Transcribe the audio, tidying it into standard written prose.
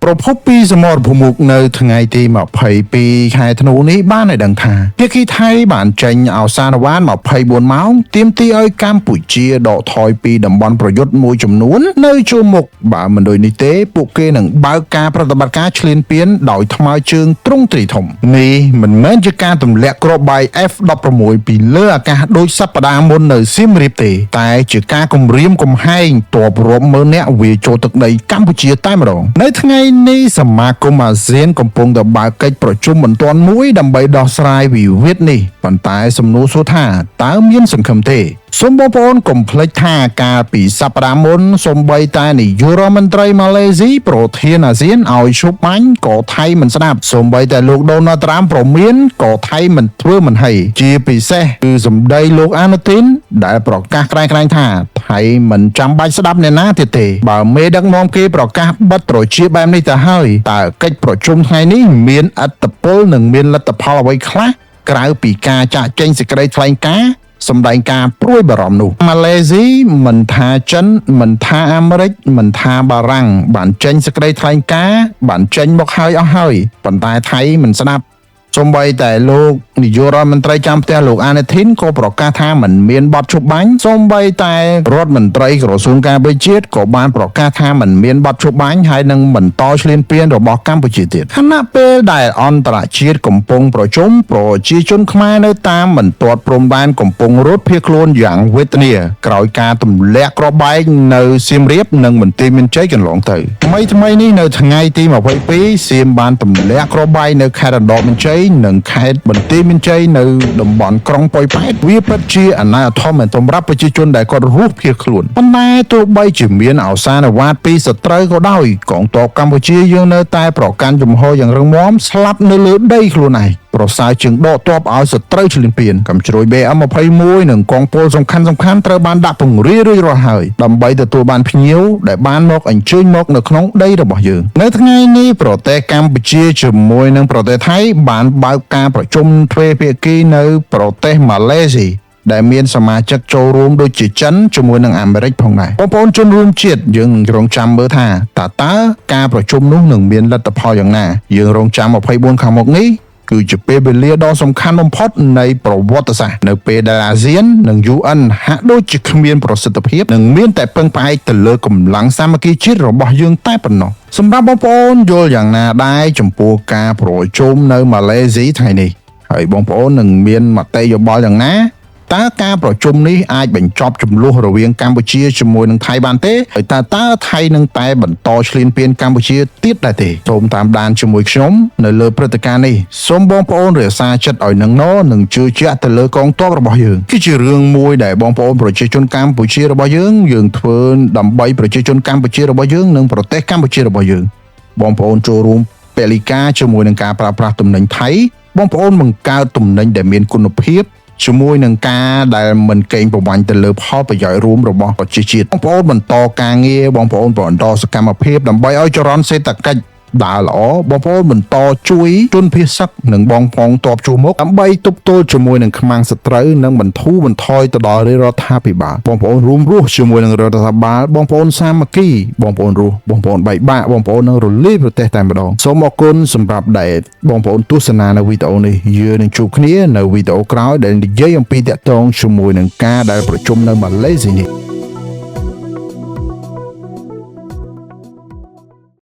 ប្រភពពីសមរភូមិមុខនៅថ្ងៃទី22ខែធ្នូនេះបានឲ្យដឹងថាភាគីថៃបានចេញឱសានវាទ24ម៉ោងទាមទារឲ្យកម្ពុជាដកថយពីតំបន់ប្រយុទ្ធមួយចំនួននៅជួរមុខបើមិនដូចនេះទេពួកគេនឹងបើកការប្រតិបត្តិការឈ្លានពានដោយថ្មើរជើងទ្រង់ទ្រីធំនេះមិនមែនជាការទម្លាក់គ្រាប់បែក F16 ពីលើអាកាសដូចសប្តាហ៍មុននៅសៀមរាបទេតែជាការគំរាមកំហែងតបរាប់ម៉ឺននាក់វាចូលទឹកដីកម្ពុជាតែម្ដងនៅថ្ងៃនេះសមាគមអាស៊ានកំពុងតែបើកកិច្ចប្រជុំបន្ទាន់មួយដើម្បីដោះស្រាយវិវាទនេះប៉ុន្តែសំណួរសួរថាតើមានសង្ឃឹមទេសូមបងប្អូនកុំភ្លេចថាកាលពីសប្តាហ៍មុនសូម្បីតែនាយករដ្ឋមន្ត្រីម៉ាឡេស៊ីប្រធានអាស៊ានឲ្យឈប់បាញ់ក៏ថៃមិនស្ដាប់សូម្បីតែលោកដូណាល់ត្រាំប្រមានក៏ថៃមិនធ្វើមិនហីជាពិសេសគឺសម្ដីលោកអានុទីនដែលប្រកាសក្រែងៗថាថៃមិនចាំបាច់ស្ដាប់អ្នកណាទៀតទេបើមេដឹកនាំគេប្រកាសបិទត្រជាបែបនេះទៅហើយតើកិច្ចប្រជុំថ្ងៃនេះមានឥទ្ធិពលនិងមានលទ្ធផលអ្វីខ្លះក្រៅពីការចាក់ចែងសេចក្តីថ្លែងការណ៍ សម្ដែងការព្រួយបារម្ភនោះម៉ាឡេស៊ីមិនថាចិនមិនថាអាមេរិកមិនថាបារាំងបានចេញសេចក្តីថ្លែងការណ៍បានចេញមកហើយអស់ហើយប៉ុន្តែថៃមិនស្ដាប់សូម្បីតែលោកនាយករដ្ឋមន្ត្រីចាំផ្ទះលោកអានុធីនក៏ប្រកាសថាមិនមានបទឈប់បាញ់សូម្បីតែរដ្ឋមន្ត្រីក្រសួងការពារជាតិក៏បានប្រកាសថាមិនមានបទឈប់បាញ់ហើយនឹងបន្តឈ្លានពានរបស់កម្ពុជាទៀតខណៈពេលដែលអន្តរជាតិកំពុងប្រជុំប្រជាជនខ្មែរនៅតាមបន្ទាត់ព្រំដែនកំពុងរត់ភៀសខ្លួនយ៉ាងវេទនាក្រោយការទម្លាក់គ្រាប់បែកនៅសៀមរាបនិងបន្ទាយមានជ័យកន្លងទៅថ្មីថ្មីនេះនៅថ្ងៃទី22សៀមបានទម្លាក់គ្រាប់បែកនៅខេត្តឧត្តរមានជ័យនិងខេត្តបន្ទាយមានជ័យនៅតំបន់ក្រុងប៉ោយប៉ែតវាពិតជាអនាធមមែនសម្រាប់ប្រជាជនដែលគាត់រស់ភៀសខ្លួនប៉ុន្តែទោះបីជាមានឱសានវាទពីសត្រូវក៏ដោយកងទ័ពកម្ពុជាយើងនៅតែប្រកាន់ជំហរយ៉ាងរឹងមាំស្លាប់នៅលើដីខ្លួនឯងប្រសើរជាងដកទ័ពឲ្យសត្រូវឈ្លានពានកំជ្រួយ BM21 និងកងពលសំខាន់សំខាន់ត្រូវបានដាក់ពង្រាយរួចរាល់ហើយដើម្បីទទួលបានភ្ញៀវដែលបានមកអញ្ជើញមកនៅក្នុងដីរបស់យើងនៅថ្ងៃនេះប្រទេសកម្ពុជាជាមួយនឹងប្រទេសថៃបានបើកការប្រជុំទ្វេភាគីនៅប្រទេសម៉ាឡេស៊ីដែលមានសមាជិកចូលរួមដូចជាចិនជាមួយនឹងអាមេរិកផងដែរបងប្អូនជនរួមជាតិយើងនឹងរងចាំមើលថាតើការប្រជុំនោះនឹងមានលទ្ធផលយ៉ាងណាយើងរងចាំ24ខាងមុខនេះគឺជាពេលវេលាដ៏សំខាន់បំផុតនៃប្រវត្តិសាស្ត្រនៅពេលដែលអាស៊ាននិង UN ហាក់ដូចជាគ្មានប្រសិទ្ធភាពនិងមានតែពឹងផ្អែកទៅលើកម្លាំងសាមគ្គីជាតិរបស់យើងតែប៉ុណ្ណោះសម្រាប់បងប្អូនយល់យ៉ាងណាដែរចំពោះការប្រជុំនៅម៉ាឡេស៊ីថ្ងៃនេះហើយបងប្អូននឹងមានមតិយោបល់យ៉ាងណាតើការប្រជុំនេះអាចបញ្ចប់ជម្លោះរវាងកម្ពុជាជាមួយនឹងថៃបានទេហើយតើថៃនឹងតែបន្តឈ្លានពានកម្ពុជាទៀតដែរទេសូមតាមដានជាមួយខ្ញុំនៅលើព្រឹត្តិការណ៍នេះសូមបងប្អូនរក្សាចិត្តឲ្យនឹងណនិងជឿជាក់ទៅលើកងទ័ពរបស់យើងគឺជារឿងមួយដែលបងប្អូនប្រជាជនកម្ពុជារបស់យើងយើងធ្វើដើម្បីប្រជាជនកម្ពុជារបស់យើងនិងប្រទេសកម្ពុជារបស់យើងបងប្អូនចូលរួមពលិកាជាមួយនឹងការប្រើប្រាស់ទំនិញថៃបងប្អូនបង្កើតទំនិញដែលមានគុណភាពជាមួយនឹងការដែលមិនកេងប្រវ័ញ្ចទៅលើផលប្រយោជន៍រួមរបស់ប្រជាជាតិបងប្អូនបន្តការងារបងប្អូនបន្តសកម្មភាពដើម្បីឲ្យចរន្តសេដ្ឋកិច្ចដើរល្អបងប្អូនបន្តជួយជនភៀសសឹកនិងបងផងតបជួរមុខដើម្បីទប់ទល់ជាមួយនឹងខ្មាំងសត្រូវនិងបន្ធូរបន្ថយទៅដល់រាជរដ្ឋាភិបាលបងប្អូនរួមរស់ជាមួយនឹងរដ្ឋាភិបាលបងប្អូនសាមគ្គីបងប្អូនរស់បងប្អូនបែកបាក់បងប្អូននឹងរលាយប្រទេសតែម្ដងសូមអរគុណសម្រាប់ដែលបងប្អូនទស្សនានៅវីដេអូនេះយើងនឹងជួបគ្នានៅវីដេអូក្រោយដែលនិយាយអំពីតាក់ទងជាមួយនឹងការដែលប្រជុំនៅម៉ាឡេស៊ីនេះ។